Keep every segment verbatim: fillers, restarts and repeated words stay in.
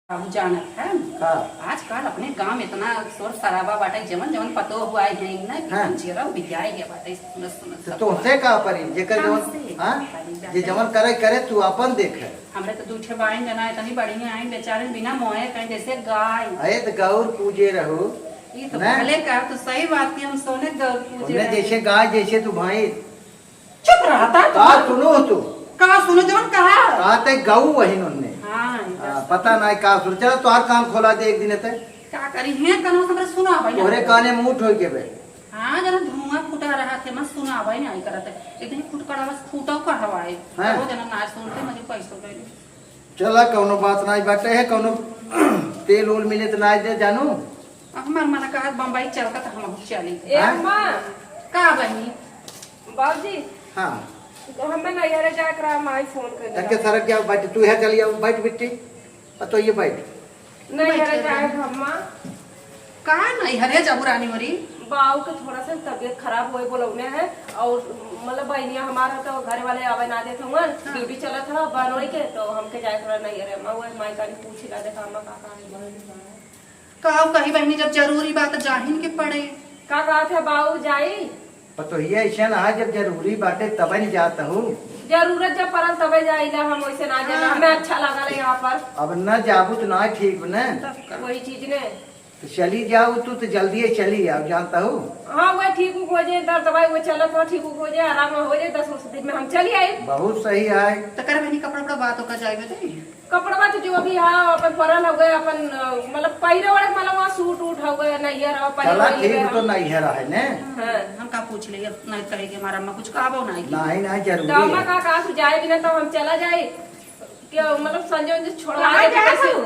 बाबू जानत है, हाँ। आजकल अपने गांव में इतना शोर शराबा बाटे, जवन जवन पतोह हुआ है ना, हाँ। एकदम जियरा उबियाए गया बाटे, सुनत, सुनत तो सब तोहसे का परी, जेकर जवन, हमसे हाँ? का परी जे बाटे? जवन करे, करे, तू अपन देख। हमरे तो दू ठे बाइन जना इतनी बढ़िया आइन, बेचारे बिना मोहे कहीं जैसे गाय। अरे तो गौर पूजे रहो। ई तो ना? भले कहा, तू सही बात की, हम सोने गौर पूजे उन्हें रहे। जैसे गाय, जैसे तू भैंस। चुप रहता तू। का सुनो तू? का सुनो जवन कहा? का ते गऊ वही उनने। हाँ, ई हाँ, बस। पता नहीं का सुन। चलो तोहार कान खोला दे एक दिन ते। का करी? हे कनो हमरा सुना भाई। तोहरे काने मुंह ठोई के बे। हाँ, जरा धुआं फूटा रहा थे, मत सुना भाई नहीं करत है। एक दिन फुटकड़ा बस फूटो का हवा है। हाँ। वो जना ना सुनते, मुझे पैसों दे दे। चला, कौनो बात नाई बाटे है, कौनो तेल ओल मिले तो नाई दे जानू। अब हमार मन कहत बम्बई चलता तो हम चली। ए हाँ? अम्मा। का बनी? बाबूजी। हाँ। तो हमें नैहरे जाए के रहा, माई फोन कर तके सरक जाओ, बैठ, तू है चली आओ, बैठ बिट्टी। आ तो ये बैठ। नैहरे बैठ। जाए के अम्मा। का नैहरे जाबू रानी मोरी? बाऊ के थोड़ा सा तबीयत खराब होए बोलौने है, और मतलब बहनिया हमारा तो घर वाले आवे ना देत हुआ, हाँ। ड्यूटी चलत है बनोई के, तो हमके जाए थोड़ा नैहरे अम्मा, वो माई का पूछ ला देखा अम्मा का का है। का कही बहनी, जब जरूरी बात जाहिन के पड़े। का कहत है बाऊ जाई? पतोहिया ऐसे ना है, जब जरूरी बाटे तबे न जात हूँ। जरूरत जब पड़ल तबे जाइला, हम वैसे ना जाना, हाँ। हमें अच्छा लागल है यहाँ पर। अब न जाबू तो ना ठीक न। तब का? वही चीज ने। तो चली जाओ तू तो जल्दी ही चली आओ, जानता हूँ। हाँ, वह ठीक उक हो जाए, दर्द दवाई वो चलत हो, ठीक उक हो जाए, आराम हो जाए, दस बीस दिन में हम चली आई। बहुत सही है। तो कर बहनी कपड़ा उपड़ा बात होकर जाए बताइए। कपड़वा तो जो भी है, अपन परल हो गए, अपन, अ, मतलब, पहिरे ओढ़े के, मतलब, वहाँ सूट उट हो गए, नैहर हो, पहिरे चला, वही ठीक है। तो नैहर है ने। हाँ। हम का पूछ ले, अब नहीं कहे कि हमारा अम्मा कुछ कहबो नहीं की। नहीं, नहीं, जरूरी तो अम्मा है। का, का तू जाए बिना तो हम चला जाए। क्या, मतलब, संजय उंजय छोड़वा कहाँ दे जात कैसे? हो?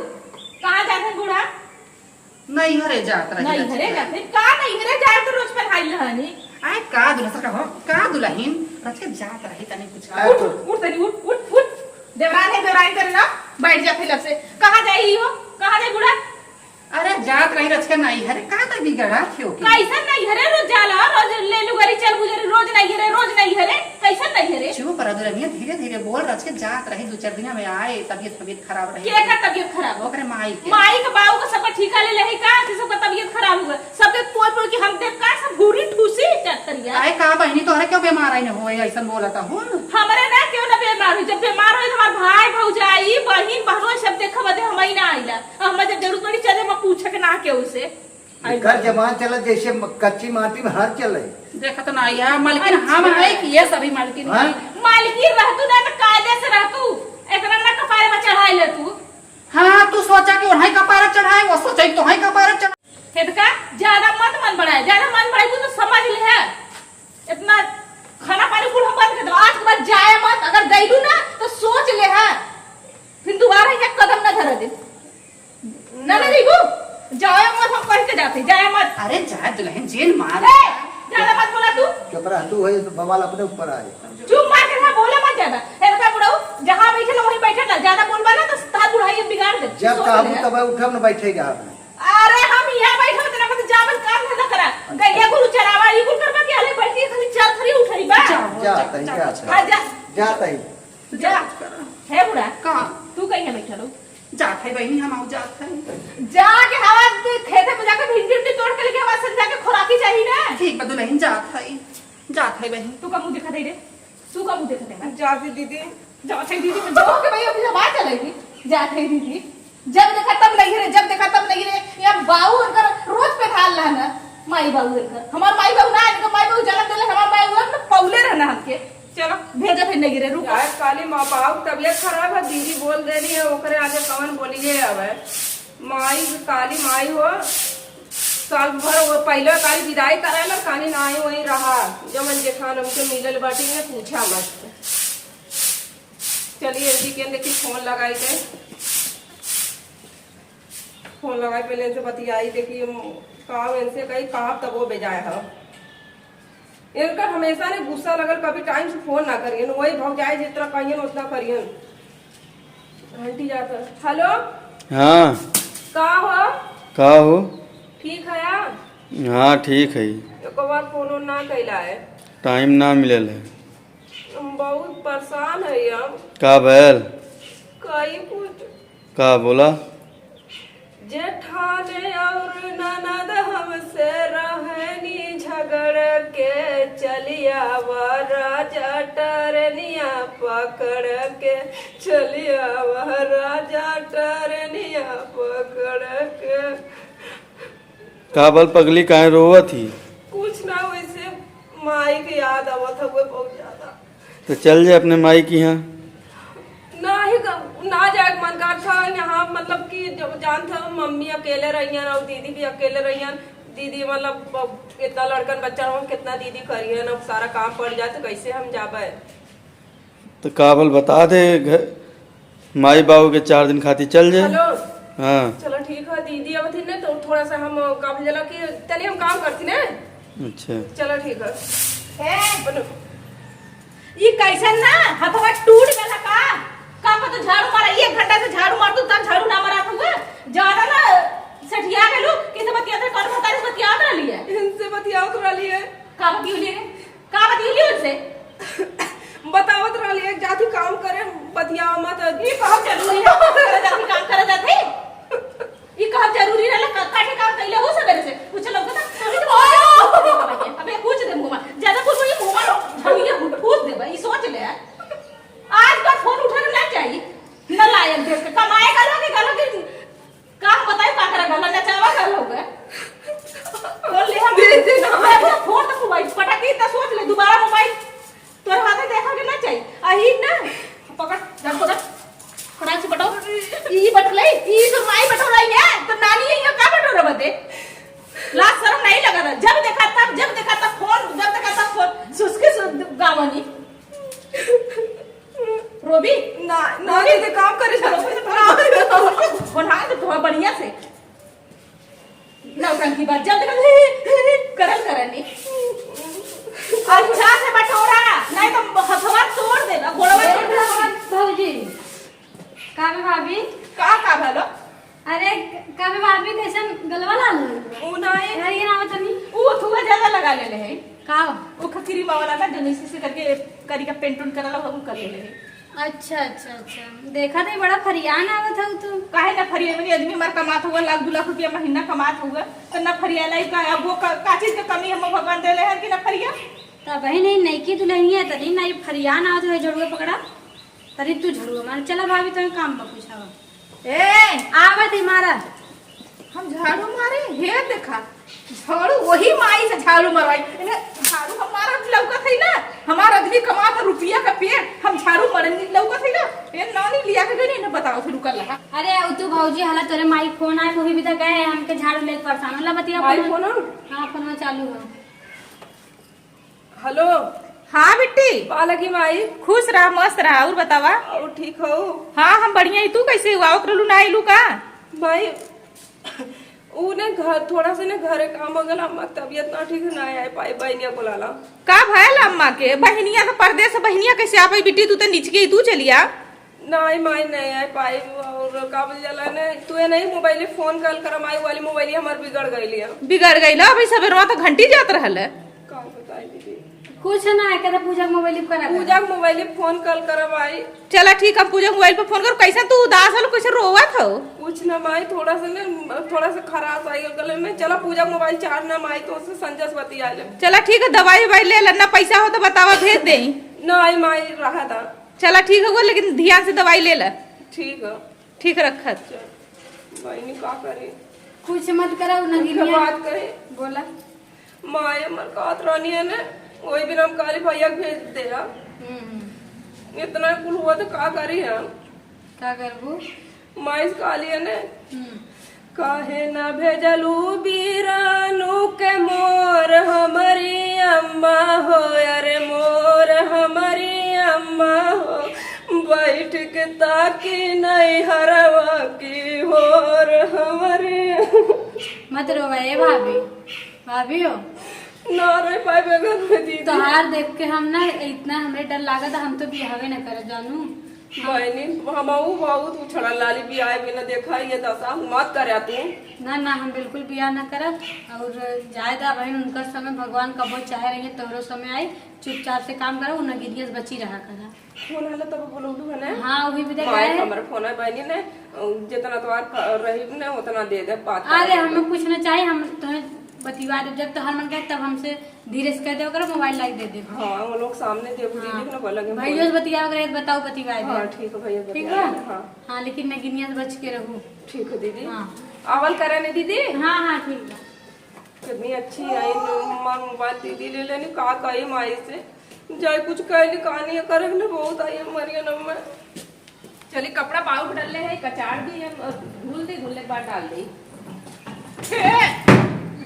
कहाँ जात है बूढ़ा? नैहरे जात रही नैहरे रचका। जात है? का नैहरे जाए तो रोज पढ़ाई रहनी? आए, का दुल्हन सर का हो? का दुल्हन? रचका जात रही तनी कुछ। उठ, उठ, उठ तनी, उठ, उठ, उठ। देवरान है, देवरान करे ना, बैठ जा फिर से। कहाँ जाई ही हो? कहाँ जाई बूढ़ा? अरे, जात रही रचका नैहरे, का तो बिगड़ा क्यों की? कैसन नैहरे रोज जाला, रोज ले लुगरी चल गुजरी, रोज नैहरे, रोज नैहरे, कैसन नैहरे? चुप रह दुल्हनिया, धीरे धीरे बोल, रचका जात रही दो चार दिन में आए, तबीयत, तबीयत खराब रही। के का तबीयत खराब हो? ओकरे माई के। माई के बाऊ के सबका ठीका ले लेही का कि सबका तबीयत खराब हो गए? सबके कोई कोई कि हम देख का सब घूरी ठूसी चक्करिया। आए का बहनी, तोहरे क्यों बीमार आई न होए, ऐसन बोलत हो? हमरे ना क्यों ना बीमार हो, जब बीमार हो तो हमार भाई, भौजाई, बहिन, बहनोई सब देखे बदे हम ही ना आइला। हम जब जरूरत पड़ी चले हम पूछे के ना केहू से। एकर जबान चलत जैसे म-, कच्ची माटी में हर चले। देखत ना आइया, मालकिन हम अच्छा। है कि ये सभी मालकिन हाँ? है? मालकिन रहतू ना तो कायदे से रहतू, इतना ना कपारे में चढ़ाई ले तू। हाँ, तू सोचा कि उन्हें कपारे चढ़ाए, वो सोचा कि तोहें कपारे चढ़ाए। हेतका, ज्यादा मत मन बढ़ाए, ज्यादा मन बढ़ाए तू तो समझ ले है। इतना खाना पानी कुल हम बंद कर दो, आज के बाद जाए मत, अगर गईलू ना तो सोच ले है, फिर दोबारा एक कदम ना धरे दे। ना, ना, जइबू? जाए मत, हम कह के जाते, जाए मत। अरे जा दुल्हन, जेन मार। ए, ज्यादा मत बोला तू। चुप रह, तू है तो बवाल अपने ऊपर आए। चुप मार के रहा, बोला मत ज्यादा। ए, बता बुढ़ऊ, जहाँ बैठे ना वहीं बैठे ना, ज्यादा बोलबा ना तो तार बुढ़ाई बिगाड़ दे। जब सोच कहबू ले। तब उठब न बैठे के हाथ में। अरे हम यहाँ बैठे हो, तेरा को तो जावन काम धंधा करा। गैया गुरु चरावा, ई गुरु करबा के हले बैठी खाली चार थरी उठई बा। जा, जा, जा, तनी जा, जा, जा। हाँ, जा। जा तनी। जा। हे बुढ़ा, का? तू कहीं बैठल हो? जात है बहिनी, हम आऊ जात है। जाके हवा दे, खेते में जाके भिंडी उंडी तोड़ के लेके हवा से जाके खुराकी चाहिए ना। ठीक बा दुल्हन, जात है, जात है बहिनी। तू का मुंह देखत है रे? तू का मुंह देखत है? जात है दीदी। जात है दीदी, जो के भाई अभी हवा चलेगी। जात है दीदी। जब देखा तब नहीं रे, जब देखा तब नहीं रे। या बाऊ उनकर रोज पे धाल लाना। माई बाऊ उनकर। हमार माई बाऊ ना, इनका माई बाऊ जन्म देले, हमार माई बाऊ ना पौले रहना हमके। चलो, भेजा फिर नहीं रे, रुको। यार, काली माँ बाप तबीयत खराब है, दीदी बोल देनी है, ओकरे आगे कवन बोलिए अब है। माई, काली माई हो, साल भर वो पहले काली विदाई कराए ला, काली ना आई, वहीं रहा। जमन जेठान हमके मिलल बाटी में पूछा मत। चलिए, इनकी के देखी फोन लगाई के। फोन लगाई, पहले इनसे बतियाई, देखी हम का इनसे कही, का तब वो बेजाय है। इनका हमेशा ने गुस्सा लगल, कभी टाइम से फोन ना करियन, वही भौजाई जितना कहियन उतना करियन। घंटी जाता। हेलो। हाँ। का हो? का हो? ठीक है यार? हाँ, ठीक है। एक बार फोन ना कैला है। टाइम ना मिलल है। हम बहुत परेशान है यार। का भैल? कई कुछ। का बोला? जेठान और ननद हमसे रहनी झगड़ के, चलिया वा राजा टरनिया पकड़ के, चलिया वा राजा टरनिया पकड़ के। का भल पगली, काहे रोवत ही? कुछ ना, वैसे माई के याद आवत हउए बहुत ज्यादा। तो चल जा अपने माई की यहाँ। ना ही क-, ना जाए के मन करत ह यहाँ, मतलब कि जब जानत ह मम्मी अकेले रहियन और दीदी भी अकेले रहियन। दीदी मतलब ब-, इतना लड़कन बच्चा हो, कितना दीदी करियन, अब सारा काम पड़ जाए तो कैसे हम जाबे? तो का भल बता दे, घर, माई बाबू के चार दिन खातिर चल जाए। हेलो। हाँ। चलो ठीक है, दीदी आवत ही ना तो थोड़ा सा हम का भल जला कि तनी हम काम करती ना। अच्छा। चलो ठीक है। ए, बोलो। ई कैसन ना हथवा टूट गला का? का पता झाड़ू मारा, एक घंटा से झाड़ू मार तू, तब झाड़ू ना मारा तू। ज्यादा ना सठिया गेलू, किसे बतियात रहे, कौन भतारी से बतियात रहली है? इनसे बतियात रहली है। का बतियली रे? का बतियली उनसे? बतावत रहली है, जाती काम करे, बतियावा मत। ई कहब जरूरी है, जाती काम करे जाती? ई कहब जरूरी रहला, का, काठे काम कइले हो सबेरे से? पूछे लोग तो, अभी तो बोल दे, पूछ दे बाबा के, अबे पूछ दे मुँह में। ज्यादा बोल, ये मुँह में झड़िया फूस दे भाई, सोच ले। आज का फोन उठा के ना चाहिए, न लायक देख के, कमाए का लोग, का लोग, का हम बताए का करा गला, नचावा का लोग। बोल ले हम, दे दे ना। मैं अपना फोन तो मोबाइल पटक के इतना सोच ले, दोबारा मोबाइल तोर हाथे देखा के ना चाहिए। अही ना, पकड़, धर, पकड़। फटाक से बटो। ई बटले, ई तो माई बटो रही है, तो नानी है, यहाँ का बटो रह बते? लाज शर्म नहीं लगा था। जब देखा तब, जब देखा तब फोन, जब देखा तब फोन। सुसके सु-, गावनी। रोबी? ना, ना, रोबी? ये काम करे जा। रोबी, ना। बोला तो थोड़ा बढ़िया से। नौटंकी बात जल्द कर, करल करनी। अच्छा से बटोरा, नहीं तो हथवा तोड़ देबा, गोड़वा तोड़ देबा। भौजी, का बे भाभी? का, का भलो? अरे, का बे भाभी, कैसन गलवा लाल हो गइल बा? ऊ नहीं। अरे, ये ना तनी। ऊ थोड़ा ज्यादा लगा लेले है। का? ऊ खखरी मावला ना, जो नीचे से करके करी का पेंट उंट करला, ऊ कर लेले है। अच्छा, अच्छा, अच्छा। देखा तो बड़ा फरियान आवत हऊ तू। काहे ना फरियाई, आदमी हमार कमात हुआ, लाख दू लाख रुपया महीना कमात हुआ, तो ना फरियाला ही का, अब वो का, का चीज के कमी हम भगवान देले हैं कि ना फरिया? तब ही नहीं, नईकी दुल्हनिया तनी ना, ये फरियान आवत है, झड़ुआ पकड़ा। तनी तू झड़ुआ मार, चला भाभी, तुम्हें काम बा कुछ आवा। ए! आवत ही मारा। हम झाड़ू मारे, हे देखा, झाड़ू वही माई से झाड़ू मरवाई। इन्हें झाड़ू हमारा लौकत है ना, हमार आदमी कमात रुपया का पेड़, हम झाड़ू मरन लौकत है ना। ए नानी लिया के गई, इन्हें बताओ फिर रुकल रहा। अरे, उ तू भौजी, हला तोरे माई फोन आए, वही भी तो कहे, हमके झाड़ू लेके परेशान होला, बतिया माई फोन। फोन आउट? हाँ, फोन चालू हो। हेलो। हाँ बिट्टी। पालकी माई। खुश रहा, मस्त रहा, और बतावा? और ठीक हो? हाँ, हम बढ़िया ही। तू कैसे हुआ? ओकरलू ना आइलू का? माई, ऊ ने घर, थोड़ा सा ने घरे काम हो गला, अम्मा के तबियत ना ठीक है, ना आए पाई, बहनिया बुलाला। का भयल अम्मा के? बहनिया तो परदेस, बहनिया कैसे आ पाई बिट्टी? तू तो निचके ही, तू चलिया। नहीं माई, नहीं आए पाई। और का बोल जाला ने, तू ये नहीं मोबाइल फोन कॉल कर, माई वाली मोबाइल हमार बिगड़ गई है। बिगड़ गई ला भाई, सबेरवा तो घंटी जात रहल है। का बताई दीदी? कुछ ना, कहते पूजा के मोबाइल पर करा। पूजा के मोबाइल फोन कॉल कर माई। चला ठीक, हम पूजा के मोबाइल पर फोन कर। कैसे तू उदास हलो, कैसे रोवत हो? कुछ ना माई, थोड़ा सा ने, थोड़ा सा खराश आई गले में। चला पूजा के मोबाइल चार्ज ना माई, तो उससे संजय से बतिया ले। चला ठीक है, दवाई ववाई ले लेना, पैसा हो तो बतावा, भेज दे। नहीं माई, रहा था। चला ठीक है, वो लेकिन ध्यान से दवाई ले ले। ठीक है। ठीक रखत। चल, बहिनी का करी? कुछ मत करा, उ उनके नगिनिया। बात कही। बोला। माई हमर कहत रहनी है ने, वही दिन हम कहली भैया के भेज दे रहा। हम्म, हम्म। इतना कुल हुआ तो का करी हम? का करबू? माई से कहली है ने, हम्म। काहे ना भेजलू बीरानू के मोर हमरी अम्मा हो, अरे मोर हमरी अम्मा हो, बैठ के ताकी नैहरवा की होर हमरी। मत रोवा ए भाभी, भाभी हो। ना रह पाए बगल में दीदी। तोहार देख के हम ना इतना हमरे डर लागत, हम तो बियाहवे न करब जानू। बहनी, हमहू बहुत उछड़ल लाली बियाह बिना देखा ये दशा मत करे तू। ना, ना, हम बिल्कुल बियाह ना करब। और जाए दा बहन, उनकर समय भगवान कबो चाहे रहिए, तोहरो समय आई। चुपचाप से काम करो, उन्हें गिरियस बची रहा करा। फोन हला तब बोलौलू है ना? हाँ, वही भी माई देखा है। हमर फोन है बहनी ने, जितना तोहार क-, रही ने उतना दे दे, बात अरे, कर ले। हमें कुछ ना चाहिए, हम तुम्हें बतिवा दे, जब तोहार मन कहे तब हमसे धीरे से कह दे, ओकरा मोबाइल लाइक दे दे। हाँ, वो लोग सामने देबू हाँ। दीदी के ना बोला कि भैया फोन। से बतिया करे, बताओ, बतिवा दे। हाँ, ठीक है भैया, ठीक बतिया बा? दे, हाँ। हाँ, लेकिन नगिनिया से बच के रहू। ठीक है दीदी। हाँ। आवल करे ने दीदी? हाँ, हाँ, ठीक बा। कितनी अच्छी आई, हमार मोबाइल दीदी ले लेनी, का कही माई से, जाए कुछ कह ली, कहानी करे ने बहुत आई हमारी नम्मा। चली, कपड़ा बाहर डाल ले है, कचार दी है, और धुल दी, धुलने के बाद डाल दी। ए,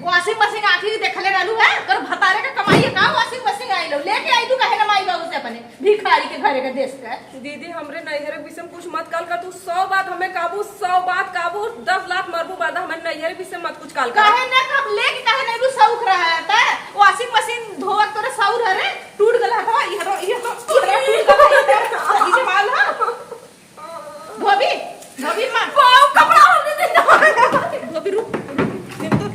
washing machine आखिर देखले रहलू है? तोर भतारे का कमाई है का washing machine आई लो? लेके आई तू काहे ना माई बाबू से अपने? भिखारी के घरे के देश का। दीदी, हमरे नैहरे विषय में कुछ मत काल कर, तू सौ बात हमें काबू, सौ बात काबू, दस लाख मरबू बादा हमारे नैहरे विषय मत कुछ काल कर। काहे ना कब लेके काहे नहीं लू शौक रहा है ता? Washing machine धोवत तोरे सौर है रे, टूट गला हथवा, ये हथवा, ये हथवा, ये हथवा टूट गला, ये हथवा, ये हथवा, ये हथवा। धोबी, धोबी माँ। बाऊ, कपड़ा और दे दे। धोबी, रुक, रुक, रुक।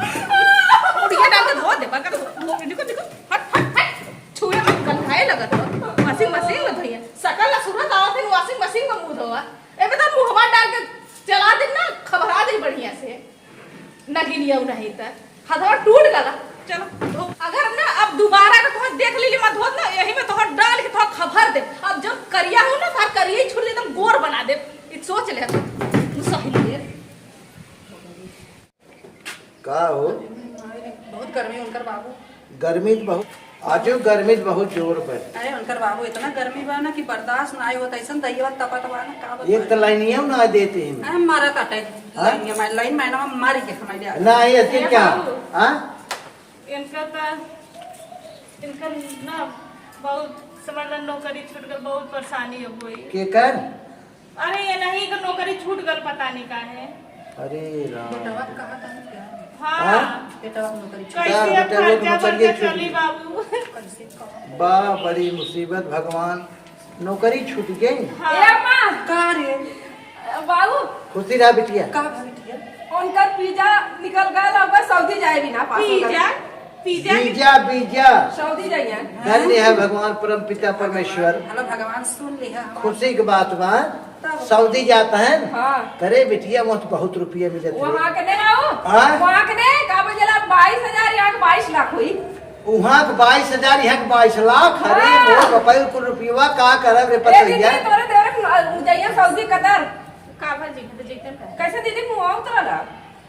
उठिया डाल के धो दे, बड़का धो, धो, निकल, निकल। हट, हट, हट। छुए मत, गंधाए लगत हो। Washing machine में धोइए। सकल सूरत आवत है, washing machine में मुँह धोवा। ए, बता, मुँहवा डाल के चला दे ना, खबरा दे बढ़िया से। नगिनिया नहीं त हथवा टूट गला। चलो, धो। अगर ना अब दोबारा अगर तोहर देख लीली मत धोत ना, यही में तोहर डाल के तोहर खबर दे। अब जब करिया हो ना, तोहर करिया ही छुड़ ले, एकदम गोर बना दे। इ सोच ले तू, तू सही ले। का हो? बहुत गर्मी उनकर बाबू। गर्मी तो बहुत, आजो गर्मी तो बहुत जोर बा। अरे, उनकर बाबू इतना गर्मी बा ना कि बर्दाश्त ना होत, ऐसन दहिया तपत बा ना, का एक तो बताई। लाइनिया ना देते हैं। अरे, मारा काटे। हाँ? लाइन में, लाइन में ना मारी के हमारे लिए। ना, ये ऐसे ए क्या? बाबू। हाँ? इनका तो, इनका ना बहुत, समझ लो, नौकरी छूट गल, बहुत परेशानी हो गई। के कर? अरे, ये नहीं कि नौकरी छूट गल, पता नहीं का है। अरे राम। बेटवा कहा था क्या? हाँ। हाँ? बेटवा नौकरी छूट का कैसे अब बेटा, वो खर्चा नौकरी वर्चा छूट चली गई। बाबू? कैसे कहो? बा, बड़ी मुसीबत भगवान, नौकरी छूट गई। हाँ। ए अम्मा! का रे? बाबू! खुशी रहा बिटिया। का भा बिटिया? उनकर वीजा निकल गल, अब सऊदी जाए बिना पास हो गल। वीजा? वीजा के वीजा, वीजा। सऊदी जाइए। धन्य है भगवान परम पिता परमेश्वर। हेलो भगवान, सुन लिहा हमार। खुशी के बात बा। तब। सऊदी जात है। हाँ। करे बिटिया, वहाँ तो बहुत रुपया मिलत है। वहाँ के नहीं आओ। हाँ? वहाँ के नहीं, का बोलेला, बाईस हजार, यहाँ के बाईस लाख हुई। वहाँ के बाईस हजार, यहाँ के बाईस लाख। अरे हाँ। मोर बपाई, कुल रुपया का करब रे ए दीदी, पतैया? तोरे देवर के न-, जाइए सऊदी कतर। का भा जी, तो जैतन का? कैसे दीदी मुँह उतरला?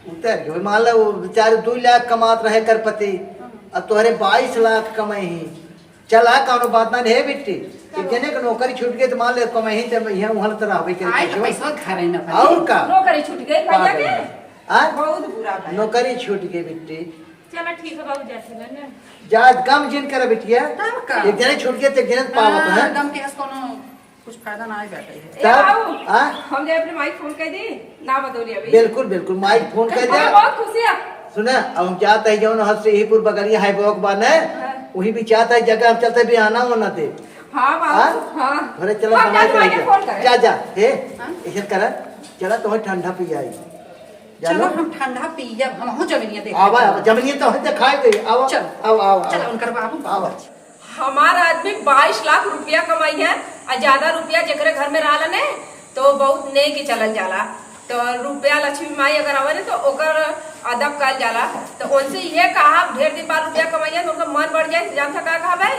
उतर गए। मान लो वो बेचारे दो लाख कमात रहे करपति, हाँ। अब तोहरे बाईस लाख कमाई ही। चला, कौनो बात ना, हे बिट्टी, चलो। एक जने के नौकरी छूट गई तो मान ले कमाई ही, तो यहाँ वहाँ तो रहबे करे आई तो कुछो। पैसा घर ही ना बने। और का? नौकरी छूट गई भैया पागल के। है। हाँ? बहुत बुरा भैया। नौकरी छूट गई बिट्टी। चला ठीक है बाबू, जा चला ना। जा, गम जिन करे बिटिया। तब का? एक जने छूट गए तो एक जने पावत हाँ, है। गम के हंस कोनो कुछ फायदा ना आए बाटे है। ए तब, बाबू, हाँ? हम जे अपने माई फोन कर दी, ना बदौली अभी। बिल्कुल, बिल्कुल, माई फोन कर दे। बहुत खुशी है। सुना, अब हम जात है जौन हद से यही पुर बगलिया है बौक बा ने, हाँ। वही भी चाहत है जगह हम चलते भी आना होना दे। हाँ बाबू, हाँ? हाँ। अरे चलो, हम बनाए जात करेंगे। माई के फोन करें। जा, जा, हे, हाँ? ऐसे करा, चला तुम्हें ठंडा पियाई। जानो? चलो हम ठंडा पियब, हम हो जमीनिया देख आवा, लेते हैं। आवा, जमीनिया तो हम दिखाई दे, आवा, चलो। आवा, आवा, चलो आवा। उनकर बाबू। आवा। हमार आदमी बाईस लाख रुपया कमाई है, आ ज्यादा रुपया जेकरे घर में रहला ने, तो बहुत नेक चलल जाला। तो रुपया लक्ष्मी माई अगर आवे ने, तो ओकर अदब कइल जाला। तो उनसे ये कहा, ढेर दिन बाद रुपया कमाई है, तो उनका मन बढ़ जाए। तो जानता का कहबे?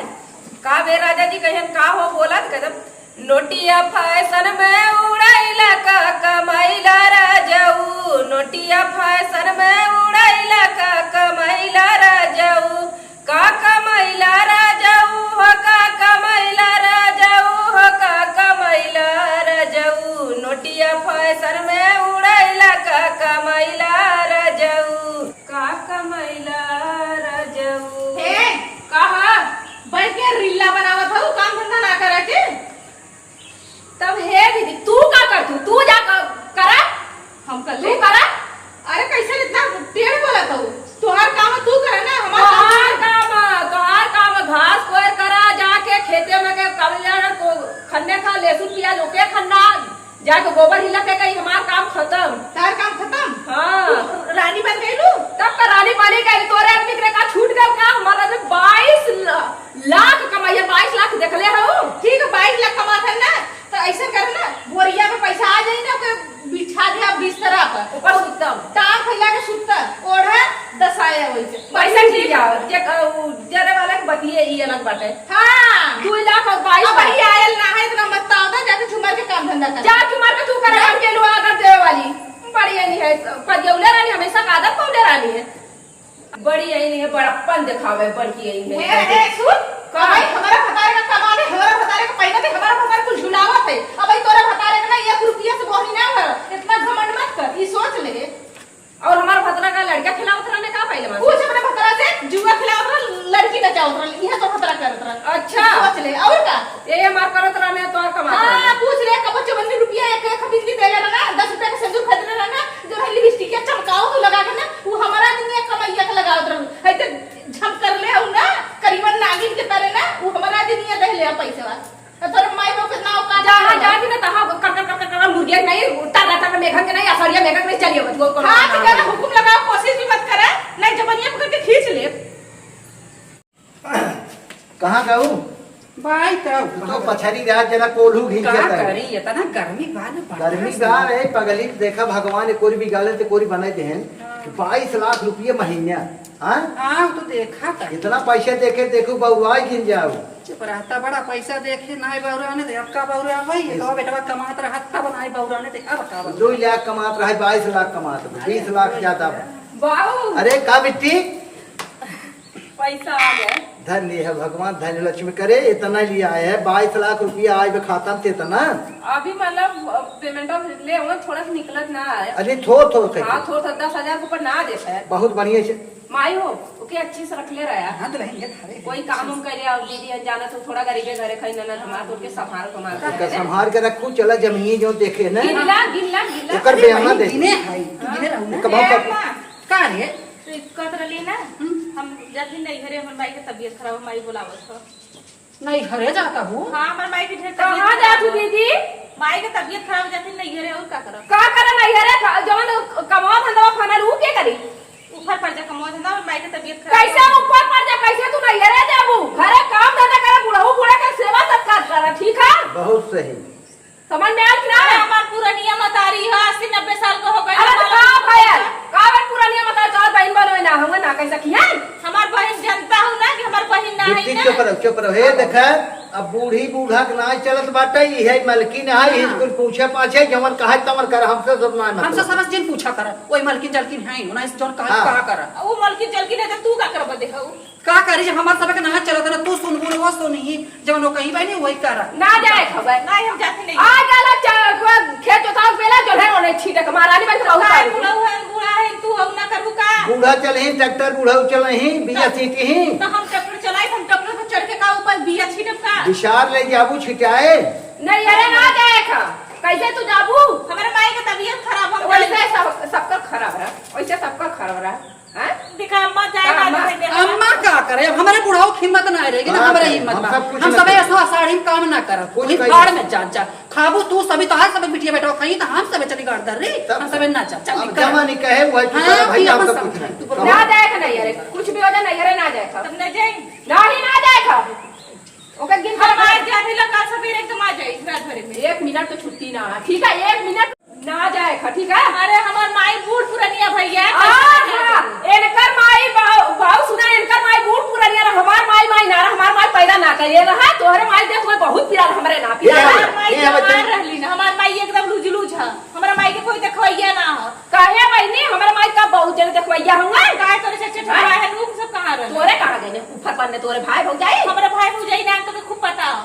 का बे राजा जी, कहियन का हो बोला? तो कहते, नोटिया फैशन में उड़ाइला का कमाइला राजाऊ, नोटिया फैशन में उड़ाइला का कमाइला राजाऊ, का कमाइला राजाऊ हो, का कमाइला राजाऊ हो, का कमाइला राजाऊ, नोटिया फैशन में उड़ाइला का कमाइला राजाऊ, का कमाइला राजाऊ। हे, कहा? बैठ के रीला बनावत हऊ, काम धंधा ना करे के? तब हे दीदी, तू का करतू? तू जा क-, करा। हम कर तू ले। करा। अरे, कैसे इतना टेढ़ बोलत हऊ? तोहार काम तू करे ना, हमार काम तोहार ना। काम, तोहार काम घास कोयर करा, जाके खेते में के कब जाना को खन्ने खा लहसुन प्याज ओके खन्ना, जाके गोबर हिला के कही, "हमार काम खतम।" तार काम खतम? हाँ। तू रानी बन गइलू? तब का रानी बने गई, तोरे आदमी के का छूट गल का? हमार आदमी बाईस ल-, लाख कमाइए, बाईस लाख देखले हो? ठीक है, बाईस लाख कमात है ना, तो ऐसा कर ना, बोरिया में पैसा आ जाई ना, ओके बिछा दे अब बिस्तरा पर। ऊपर सुतम। टांग फैला के सुतम, ओढ़ा दसाया वही से। पैसा ठीक है, जे, अ, उ जरे वाला के बतिये ई अलग बाटे। हाँ। दू लाख और बाईस अब लाख। ये आयल ना है, इतना मत ताव दा, जाके झुमर के काम धंधा कर। जा झुमर के तू कर, जा। हम के लुआ अगर देवे वाली। बड़ी आईनी है, पदियौले रानी हमेशा का आदत पौले रानी है। बड़ी आईनी है, बड़प्पन देखावे, बड़की आईनी है। हे, हे, सुन, का? भाई, हमारा भतारे का कमाल है, हमारा भतारे का पैदा है, हमारा भतारे कुल झुलावत है। अब भाई तोरा भतारे का ना एक रुपया से बोहनी ना भर, इतना घमंड मत कर, ई सोच ले। और हमार भतरा का लड़का खिलावत रहने का पहले बात? पूछ अपने भतरा से, जुआ खिलावत रह, लड़की नचावत रह, इहे तो भतरा करत रह। अच्छा। सोच ले, और का? ये हमार करत रहने तो और कमात हाँ, रहने। पूछ ले, कबो चवन्नी रुपया एक, एक बिंदी देले रहना, दस रुपया के सिंदूर खरीदले रहना, जो है लिपस्टिक के चमकाओ तो लगा के ना, वो हमारा दिन ये कमैया के लगावत रह। है तो झम कर ले हूँ ना, करीबन नागिन के तरह ना, वो हमारा दिन ये दे ले पैसा। तो तोर माई बाप कितना औकात जहाँ है? जाके ना तहाँ कर, कर, कर, कर, कर, मुर्गिया के नहीं, टाटा, टाटा मेघन के नहीं, असरिया मेघन के नहीं, चलिए बस, वो कौन हाँ, तो काम ज्यादा है? हुकुम लगाओ, कोशिश भी मत करे, नहीं जबनिया पकड़ के खींच ले। कहाँ गऊ? बाई तब। तो पछरी रात जना कोल्हू घिंचत का है। करी, इतना गर्मी बा ना, बर्दाश्त गर्मी बा नहीं। रे पगली, देखा भगवान एक कोरी बिगाड़े ते कोरी बनाए देहन। हाँ। बाईस लाख रुपये महीना, हाँ? हाँ, वो तो देखा था। इतना पैसा देखे, देखो बउआ घिन जाओ। चुप रहता, बड़ा पैसा देखे, नाई बउराने दे, अब का बउरा होई? ये इस- तो बेटवा कमात रहत, तब नाई बउराने दे, अब का बउरा? दो लाख कमात रहे, बाईस लाख कमात रहे, अरे, बीस लाख वही ज्यादा है। बा। बाऊ। अरे, का बिट्टी? पैसा आ गए। धन्य है भगवान, धन्य लक्ष्मी करे, इतना लिया है, बाईस लाख रुपया आज भी खाता में, इतना। अभी मतलब, पेमेंट ले, थोड़ा सा निकलत ना है। अरे, थोड़, थोड़ करके। हाँ, थोड़ सा, दस हजार के ऊपर ना दे है। बहुत बढ़िया से। माई हो, ओके अच्छे से रख ले रहा है। हाँ, तो रहेंगे, थारे कोई हैं। काम उम करे और दीदी अनजाना तो थोड़ा गरीबे घरे खाई ना, ना, हमार तो ओके संभाल, संभाल के ओकर रखे। संभाल के रखू, चला जमीन जो देखे ना। गिनला, गिनला, गिनला। ओकर अरे बयाना भाई, दे। गिने है, तू गिने रहू ना। कब ए, हम अम्मा, का रे? तो कहत रहली ना, हम्म। हम जाती नहीं घरे, हमर माई के तबीयत खराब, माई बुलावत हो। नहीं घरे जाता हूँ। हाँ, हमर माई के ढेर कहाँ तबीयत जात खराब हो है। दीदी? माई के तबीयत खराब हो जाती नहीं घरे, और का करब? का करे नहीं घरे? का-, जवन कमवा धंधवा खाना रू के करी? ऊपर पड़ जा कमवा धंधा, हमर माई के तबीयत खराब कैसे हो। ऊपर पड़ जा? कैसे तू नहीं घरे जाबू? घरे काम धंधा करे, बुढ़ऊ बूढ़ा के सेवा सत्कार करे, ठीक है? बहुत सही। समझ में आयल कि ना? अरे, हमार पुरनिया मतारी ह, अस्सी नब्बे साल के हो गइल। अरे, तो का भयल? का भयल पुरनिया मतारी? तोहर बहिन बनवे ना, हम ना कह सकी हैं? हमार बहिन जनता हूँ ना कि हमार बहिन ना है बिट्टी, ना। चुप रहो, चुप रहो। हे देखा, अब बूढ़ी बूढ़ा के ना चलत बाटे, इहे मलकिन है, हाँ। इसको पूछे पाछे, जवन कहे तवन कर, हमसे सब ना मतलब। हमसे समझ जिन पूछा कर, वही मलकिन जलकिन है, उन्हें जौन कहे हाँ। कहा कर। वो मलकिन जलकिन है तो तू का करब देखा? का करी, जब हमार सबके ना चलत ना, तू सुनबू ना, वो सुनही, जवन वो कहीं बहनी, वही करा। ना जाए खबर। नहीं, हम जाते नहीं। आ जाला चा-, खेत जोताव बेला, जो है, उन्हें छीटे के महारानी बन के तो बहुत काय सारी। बुढ़ऊ है, बूढ़ा है, तू हम ना करबू का? बूढ़ा चलही, ट्रैक्टर बूढ़ऊ चलही, बिया तो, छीटही। तो हम ट्रैक्टर चलाई, हम ट्रैक्टर पर चढ़ के का ऊपर बिया छीटब का? बिसार ले जाबू छिटाए। नहीं, अरे ना जाए खा। कैसे तू जाबू? हमारे माई के तबीयत खराब, हम तो वैसे जाए। सब, सबका खराब रहा, वैसे सबका खराब रहा। हैं? देखा, अम्मा जाए का ना अम्मा? जाए, देखा। अम्मा का करे? अब हमरे बुढ़ाऊ के हिम्मत ना रहेगी, ना हाँ, हमरे हिम्मत हम बा। सब कुछ हम ना सबे करें। ऐसा साड़ी में काम ना करब। कुछ वही कहीं फाड़ नहीं। में जा, जा। खाबू तू सभी, तोहार सबे बिटिया बेटा खाई, तो हम सबे चली गाड़ दर रे। तब हम सबे ना जा, चल, अब निकल। जमा नहीं कहे, वही तू हाँ, कर, भाई, कि हम अपन सब कुछ समझ, नहीं। तू बोल। ना जाए का नहीं, अरे, कुछ भी हो जाए, नहीं, अरे, ना जाए का। तब ना जाए। ना ही ना जाए का। ओकर गिन हम कर आज जाते लो, कल सवेरे एकदम आ जाए, रात भर में। एक मिनट तो छुट्टी ना, ठीक है, एक मिनट। ना जाए खा, ठीक है? अरे, हमार माई बूढ़ पुरनिया भैया, हाँ, कैसे हाँ, जाए? इनकर माई बाऊ, बाऊ सुना, इनकर माई बूढ़ पुरनिया रहा, हमार माई, माई ना रहा, हमार माई पैदा ना करे रहा, तोहरे माई देख, मैं बहुत पिरान हमरे ना ये पिरान। हमार माई ये जवान बच्चन रहली ना, हमार माई एकदम लुजलुज है, हमरा माई के कोई देखवैया ना हो। काहे बहिनी, हमरे माई का बहुत जने देखवैया होंगे। काहे तोरे चच्चे हाँ? ठुआ है, ऊ सब कहाँ रहले? तोरे कहाँ गए? ऊपर पर ने तोरे भाई भौजाई? हमरे भाई भौजाई नाम तो के खूब पता हो।